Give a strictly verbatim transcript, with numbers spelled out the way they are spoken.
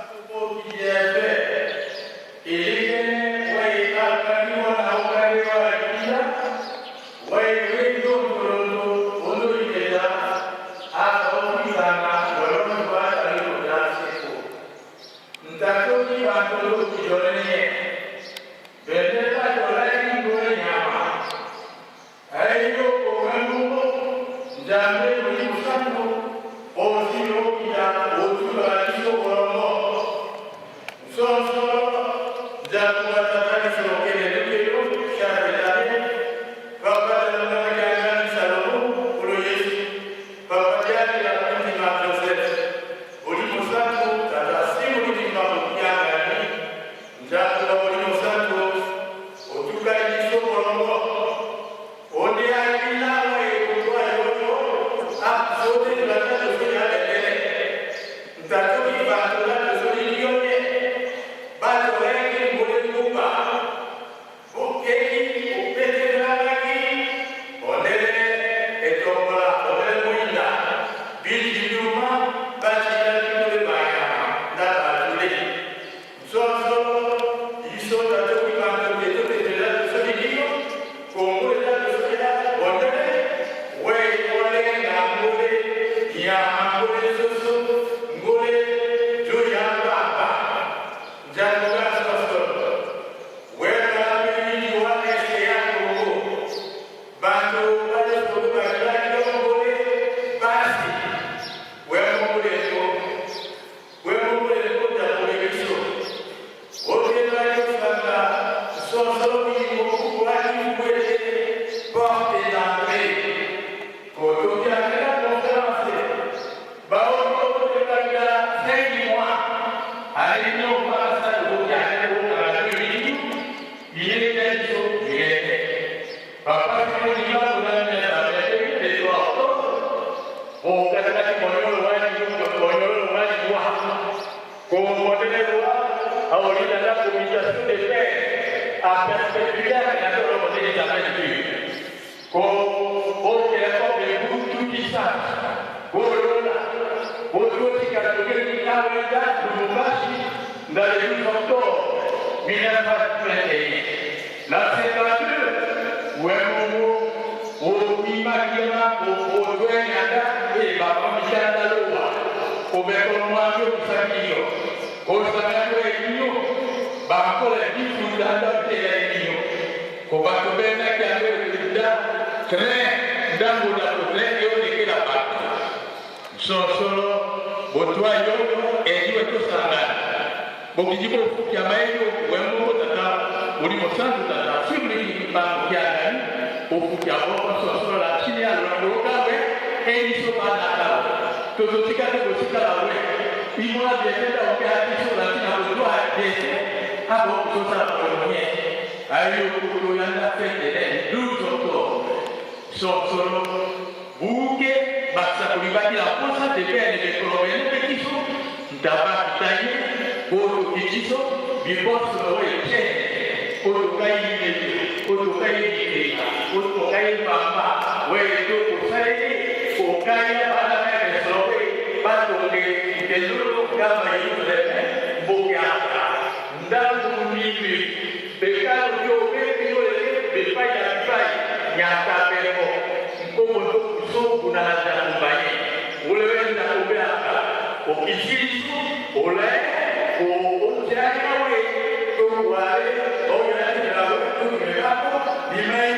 Kuko kijefe, elekene wai akani wana okale wa kila, wai wendo mpolondo, ondo ikeza, aka okizana, walondo wa tali kota seko. Ntatu ki bantu lo kijonene. Bende ba tola ingo nyama. Ayo, o Nzambi Nzambi uli musantu, osi okita, otuka biso bolongo. Nsonso, Nzambi wa tata ni sokele lukelo, shabelane, papa na mwana kiangani Salomo, ulo Yesu, papa diani na kundi ma Joseph, uli musantu, tata simu ni mambo kiangani, Nzambi wa uli musantu, otuka biso bolongo. Onde a ina wa e kutwa yoyo, a sote tulata tusoni a bendele. Ntatu ki bantu la tusoni liyone. Bato leki ngole kuba. Bukeki, upete laki. Ondele, etombola, ondele mwinda. Bili biuma, bati na bikule bayama, na batule. Nsonso, iso tatoki bantu beto tetela tusoni lio, Kongo ela tusoni ya bondele, we ngole na ngole, ya ngole soso, ngole, jo ya papa. Njango ka soso. We ngala pili wa ese ya Kongo. Bantu bale soso bakila kio ngole, basi. We ngole ko. Bwe mu bwele kota kule biso. Ote bali osanga, nsonsolo bili mu kuku bali bwele porte d'entrée. Koto kiakela conférence. Bao kote bali ya cinq mois. Alino basa kote kiakela kwa kala bili. Yele ya biso, yele. Papa Simon Kimbangu na mia za mia tatu, le trois octobre, o kata ki monyolo wani, monyolo wani wa. Ko modele wa, a olila la communication de paix, a perpétuité, na tolo modele za paix. Ko, o kele ko be butu kisa. Bolola, bototi katokele kawenda Lubumbashi, dans le douze octobre mille neuf cent quatre-vingt-un. Na cinquante-deux, we momo, o mima kiema, o, o dwenya da, e baba mitanda lowa, o beko mwa yo kusaki yo, o sana kwe yo, ba kole bifu danda tela yo, ko bato bena kia yo da, train, ndangu na ko train yo lekela bato. Nsonsolo, botwa yo, edi we tosangana. Bokidi bo fukia mayo, we momo tata, uli mosantu tata, simuli bango kiangani, o fukia bo, nsonsolo la chini ya longo kawe, edi so bana kawe. Toto tika te botika la we. Imola biete da uke ati so la tina botwa biete, abo kusosa la kolonye. Ayo kuto yanda fete, eh, douze octobre. Nsonsolo, buke, basakuli bakila mposa te bene bekolo bene bekiso, nta bakita ye, boto kikiso, biboso na we tie, oto kayi nete, oto kayi nete, oto kayi mama, we to kosaye, kokaya bana mene sowe, batonge, ntelolo, kama Yerusaleme, mboke aka. Ndangu mimi, Bekalo bio beki yo leke, bepai na bipai, nyata beko. Nkombo to kuso kuna na nda kumbaye. Ole wenda kubeaka. O kisilisu, ole, o, o tiari na we, to wale, o yati na we, to mekako, bimai